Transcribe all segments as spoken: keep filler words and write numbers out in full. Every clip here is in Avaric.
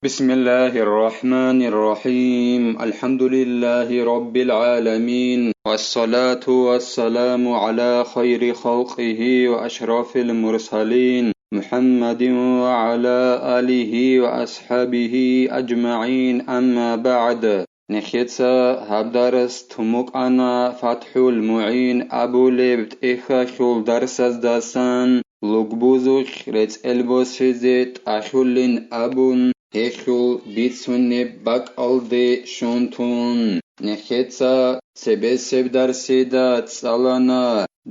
بسم الله الرحمن الرحيم. الحمد لله رب العالمين. والصلاة والسلام على خير خلقه وأشرف المرسلين محمد وعلى آله وأصحابه أجمعين. أما بعد. Нехеца гьаб дарс тумукъана ФатхӀул МугӀин абулеб тӀехьалъул дарсаздасан, лугбузухъ рецӀел босизе тӀахьулин абун, гьелъул бицунеб бакӀалде щун тун. Нехеца цебесеб дарсида цӀалана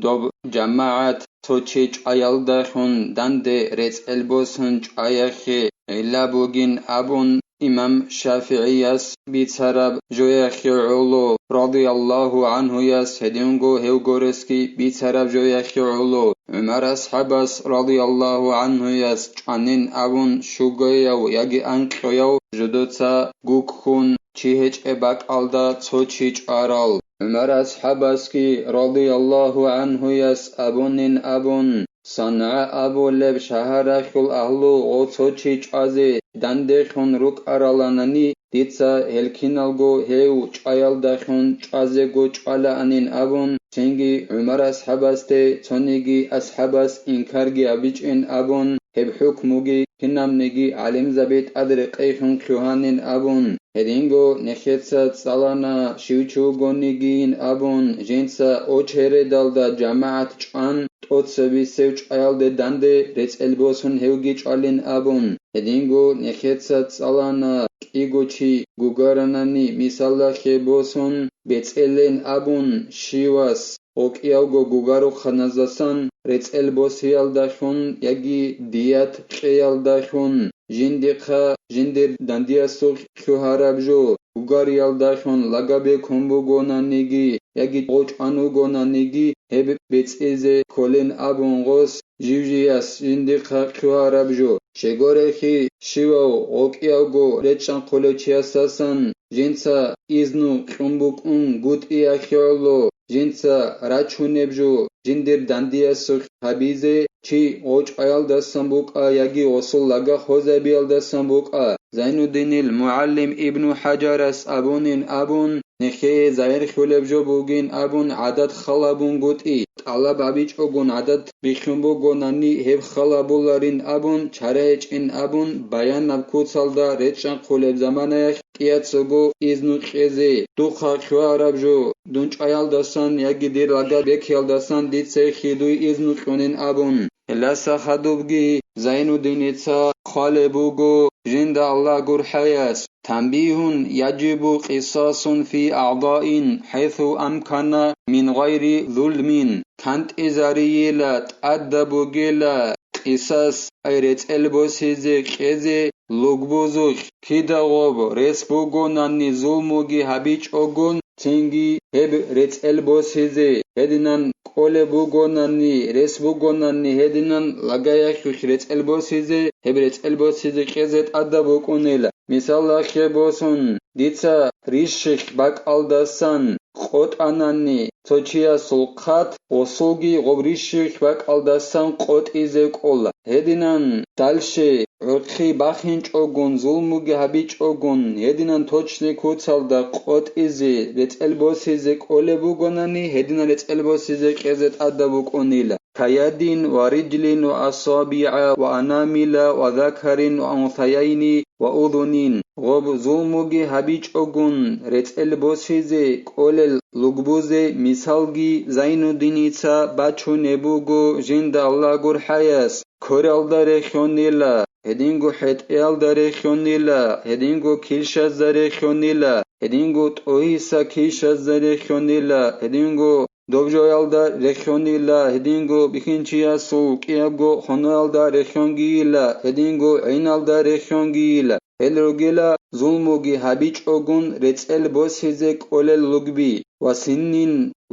доб жамагӀат цо чи чӀаялдалъун данде рецӀел босун чӀаяхъе гӀилла бугин абун, имам ШафигӀияс бицараб жояхъе гӀоло, радияллагьу гӀанхуяс, гьединго гьев горесги бицараб жояхъе гӀоло, ГӀумар асхӀабас, радияллагьу гӀанхуяс, чӀванин абун щугояв яги анкьояв жодоца гуккун чи гьечӀеб бакӀалда цо чи чӀварал. ГӀумар асхӀабасги, радияллагьу гӀанхуяс, абунин абун, СангӀа абулеб шагьаралъул агьлу гъо цо чи чӀвазе дандехун рукӀараланани, дица гьел киналго гьев чӀаялдалъун чӀвазего чӀвалаанин абун, цинги ГӀумар асхӀабасде цониги асхӀабас инкарги абичӀин абун, гьеб хӀукмуги кинабниги гӀалимзаби тӀад рекъейхун лъугьанин абун, гьединго нехеца цӀалана щив чи вугонигийин абун, жинца очередалда жамагӀат чӀван, тӀоцебесев чӀаялде данде рецӀел босун гьевги чӀвалин абун, гьединго нехеца цӀалана кӀиго чи гугаранани мисалалъе босун бецӀелин абун щивас, гъокӀиявго гугарухъаназдасан рецӀел босиялдалъун яги дият кьеялдалъун, жиндихъа жиндир дандиясухъ лъугьараб жо, гугариялдалъун лага бекун бугонаниги яги гъо чӀван вугонаниги, гьеб бецӀизе кколин абун гъос, жив-жияс жиндихъа лъугьараб жо. Щегорехи, щивав гъокӀиявго речӀчӀанхъулев чиясдасан жинца изну кьун букӀун гутӀиялъе гӀоло, жинца рачунеб жо жиндир дандиясухъ гьабизе, чи гъо чӀваялдасан букӀа яги гъосул лага хозабиялдасан букӀа. Зайнуддинил мугӀалим Ибну ХӀажарас абунин абун, нехее загьирлъулеб жо бугин абун гӀадат халабунгутӀи, тӀалаб гьабичӀогун гӀадат бихьун бугонани гьеб халабуларин абун, чара гьечӀин абун, баянаб куцалда речӀчӀанхъулеб заманаялъ кӀияцаго изну кьезе, духъа лъугьараб жо, дун чӀваялдасан яги дир лага бекиялдасан дица хьидуй изну кьунин абун. Гьелдаса хадубги Зайнуддиница хъвалеб буго жинда Аллагь гурхӀаяс: «Танбигьун яжибу къисасун фи агӀдаин хӀайсу амкана мин гъайри зулмин». КантӀизарийила тӀадаб бугила къисас, ай рецӀел босизе кьезе лугбузухъ, кида гъоб рес бугонани зулмуги гьабичӀогун, цинги гьеб рецӀел босизе гьединан кӀолеб бугонани, рес бугонани гьединан лагаялъулъ рецӀел босизе, гьеб рецӀел босизе кьезе тӀадаб букӀунила. Мисалалъе босун, дица рищихъ бакӀалдасан къотӀанани, цо чиясул хъат гъосулги гъоб рищихъ бакӀалдасан къотӀизе кӀола. Гьединан дальше гӀурхъи бахинчӀогун, зулмуги гьабичӀогун, гьединан точный куцалда къотӀизе, рецӀел босизе кӀолеб бугонани, гьединан рецӀел босизе кьезе тӀадаб букӀунила. كيد ورجل وأصابع وأنامل وذكر وأنثيين وأذن. Гъоб зулмуги гьабичӀогун рецӀел босизе кӀолел лугбузе мисалги Зайнуддиница бачунеб буго жинда Аллагь гурхӀаяс: коралда рехьонила, гьединго хӀетӀеялда рехьонила, гьединго килщазда рехьонила, гьединго тӀогьиса килщазда рехьонила, гьединго доб жоялда рехьонила, гьединго бихьинчиясул кӀиябго хоноялда рехьонгийила, гьединго гӀиналда рехьонгийила. Гьел ругела зулмуги гьабичӀогун рецӀел босизе кӀолел лугби: وسن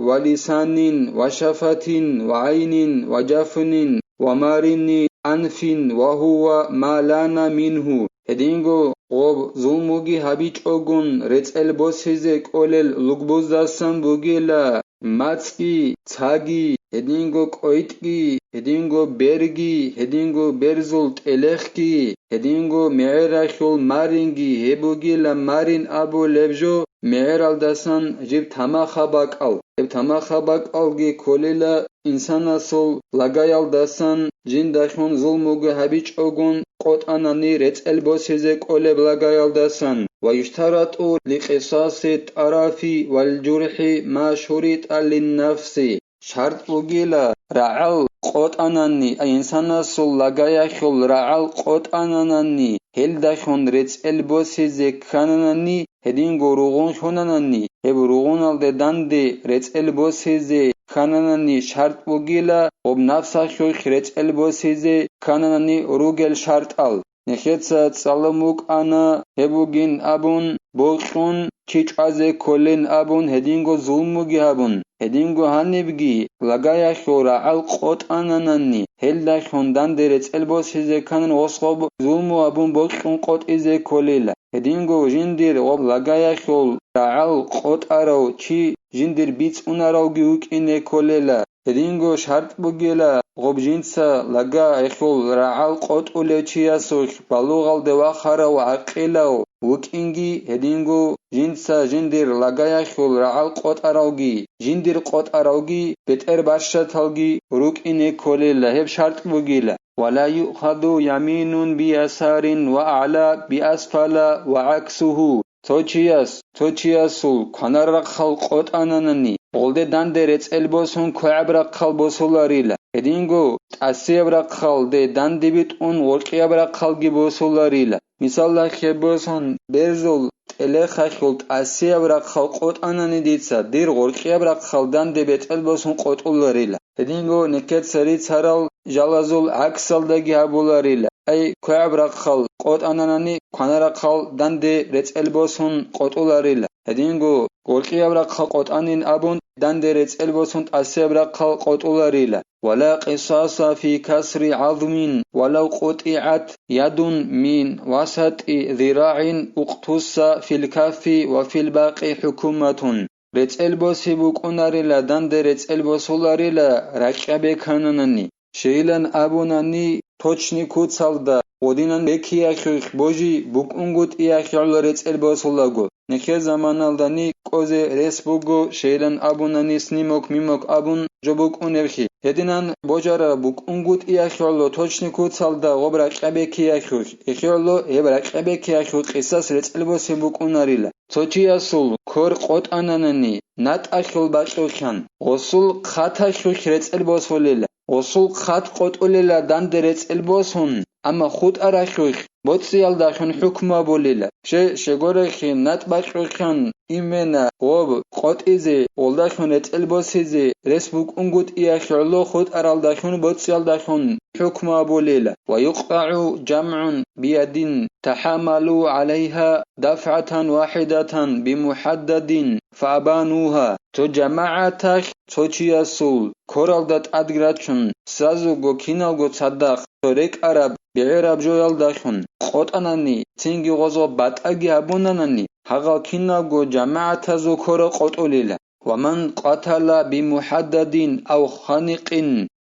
ولسان وشفة وعين وجفن ومرن أنف وهو ما لان منه. Гьединго гъоб зулмуги гьабичӀогун рецӀел босизе кӀолел лугбуздасан бугила мацӀги, цаги, гьединго кӀвейтӀги, гьединго берги, гьединго берзул тӀелехги, гьединго мегӀерахьул маринги, гьеб бугила марин абулеб жо, мегӀералдасан жиб тамахаб бакӀал. Гьеб тамахаб бакӀалги кколила инсанасул лагаялдасан жиндалъун зулмуги гьабичӀогун къотӀанани рецӀел босизе кӀолеб лагаялдасан. Ва юштарату ликъисаси тарафи вал журхӀи ма шуритӀа линнафси. Шарт бугила, рагӀал къотӀанани, а инсанасул лагаялъул рагӀал къотӀананани, гьелдалъун рецӀел босизе ккананани, гьединго ругъун лъунанани, гьеб ругъуналде данде рецӀел босизе ккананани шарт бугила, гъоб нафсалъулъ рецӀел босизе ккананани ругел шартӀал. Нехеца цӀалун вукӀана гьеб бугин абун, бокьун, чи чӀвазе кколин абун, гьединго зулмуги гьабун, гьединго гьанибги лагаялъул рагӀал къотӀананани, гьелдалъун данде рецӀел босизе кканан гъосгъоб зулму абун бокьун къотӀизе кколила. Гьединго жиндир гъоб лагаялъул рагӀал къотӀарав чи жиндир бицунаравги вукӀине кколела. Гьединго шартӀ бугела гъоб жинца лагаялъул рагӀал къотӀулев чиясулъ балугъалде вахарав гӀакъилав вукӀинги, гьединго жинца жиндир лагаялъул рагӀал къотӀаравги, жиндир къотӀаравги, бетӀер бащаталги рукӀине кколела, гьеб шартӀ бугела. Ва ла юъхаду яминун биасарин ва аъла биасфала ва гӀаксугьу. Цо чияс, цо чиясул кванар рахъал къотӀананани, гъолде данде рецӀел босун квегӀаб рахъал босуларила. Гьединго тӀасияб рахъалде данде битӀун гъоркьияб рахъалги босуларила. Мисалда, хеб босун, берзул тӀелехалъул тӀасияб рахъал къотӀанани дица, дир гъоркьияб рахъал данде бецӀел босун къотӀуларила. Гьединго некед цари царал жалазул гӀаксалдаги гьабуларила. Ай, квегӀаб рахъал къотӀананани, кванар рахъал данде рецӀел босун къотӀуларила. Гьединго гъоркьияб рахъал къотӀанин абун, данде рецӀел босун тӀасияб рахъал къотӀуларила. Ва ла къисаса фи касри гӀазмин ва лав къутӀигӀат ядун мин васатӀи зирагӀин уктуса фил каффи ва фил бакъи хӀукуматун. РецӀел боси букӀунарила, данде рецӀел босуларила, ракӀа бекананани. Щайилан абунани, точни куцалда гъодинан бекиялъухъ божи букӀунгутӀиялъугӀла рецӀел босулаго. Нехер заманалдани кӀозе рес буго, щайилан абунани снимок-мимок абун жо букӀуневхъи. Гьединан божара букӀунгутӀиялъугӀла точни куцалда гъоб ракӀа бекиялъухъ, эхиялъугӀла гьеб ракӀа бекиялъухъ къисас рецӀел боси букӀунарила. Цо чиясул квер къотӀананани, натӀалъул бакьулъан, гъосул хъаталъулъ рецӀел босулила. Гъосул хъат къотӀулила данде рецӀел босун, амма хутӀаралъулъ боцӀиялдалъун хӀукму абулила. Щай, щегорехъи, натӀ бакьулъан имена гъоб къотӀизе, гъолдалъун рецӀел босизе рес букӀунгутӀиялъугӀла хутӀаралдалъун боцӀиялдалъун хӀукму абулила. Ва юкътагӀу жамгӀун биядин тахӀамалу гӀалайгьа дафгӀатан вахӀидатан бимухӀаддадин фаабанугьа. Цо жамагӀаталъ цо чиясул квералда тӀадги рачун, сразуго киналго цадахъ цо рекӀараб, бегӀераб жоялдалъун къотӀанани, цинги гъозго батӀаги гьабунанани, гьагъал киналго жамагӀатазул квер къотӀулила. ومن قتل بمحدد أو خنق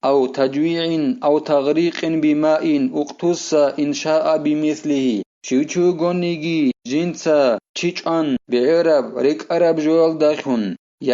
أو تجويع أو تغريق بماء اقتص إن شاء بمثله. Щив-щивгониги жинца чи чӀван, бегӀераб, рекӀараб жоялдалъун,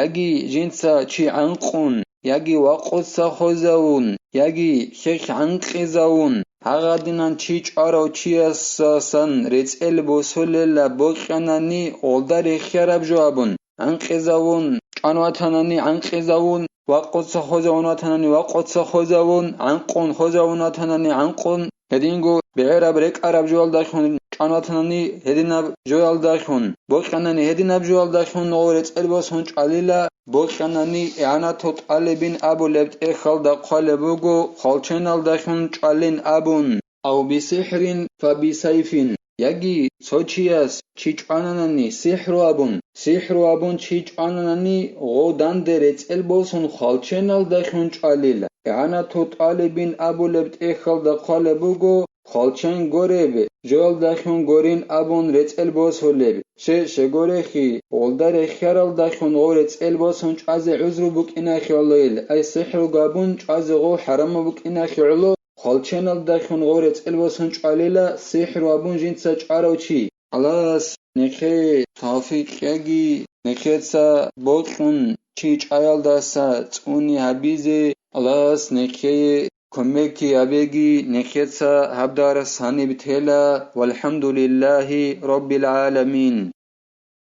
яги жинца чи гӀанкъун, яги вакъуца хвезавун, яги хехь гӀанкъизавун, гьагъадинан чи чӀварав чиясасан рецӀел босулела бокьанани, гъолда рехияраб жо абун, гӀанкъизавун чӀван ватанани гӀанкъизавун, вакъуца хвезавун ватанани вакъуца хвезавун, гӀанкъун хвезавун ватанани гӀанкъун, гьединго бегӀераб, рекӀараб жоялдалъун чӀван ватанани гьединаб жоялдалъун, бокьанани гьединаб жоялдалъун гъов рецӀел босун чӀвалила, бокьанани игӀанату тӀалибин абулеб тӀехьалда хъвалеб буго, хвалченалдалъун чӀвалин абун. أو بسحر فبسيف. Яги цо чияс чи чӀвананани сихӀру абун, сихӀру абун чи чӀвананани гъов данде рецӀел босун хвалченалдалъун чӀвалила. ИгӀанату тӀалибин абулеб тӀехьалда хъвалеб буго, хвалчен гореб жоялдалъун горин абун рецӀел босулеб. Щай, щай гурехи, гъолда рехияралдалъун гъов рецӀел босун чӀвазе гӀузру букӀинахи гӀоло ил, ай сихӀру гьабун чӀвазе гъов хӀарамаб букӀинахи гӀоло, хвалченалдалъун гъов рецӀел босун чӀвалила сихӀру гьабун жинца чӀварав чи. Аллагьас нехее тавфикъ кьеги, нехеца бокьун чи чӀваялдаса цӀуни гьабизе Аллагьас нехее кумекги гьабеги, нехеца гьаб дарс гьаниб тела. ВалхӀамдулиллагьи раббил гӀаламин.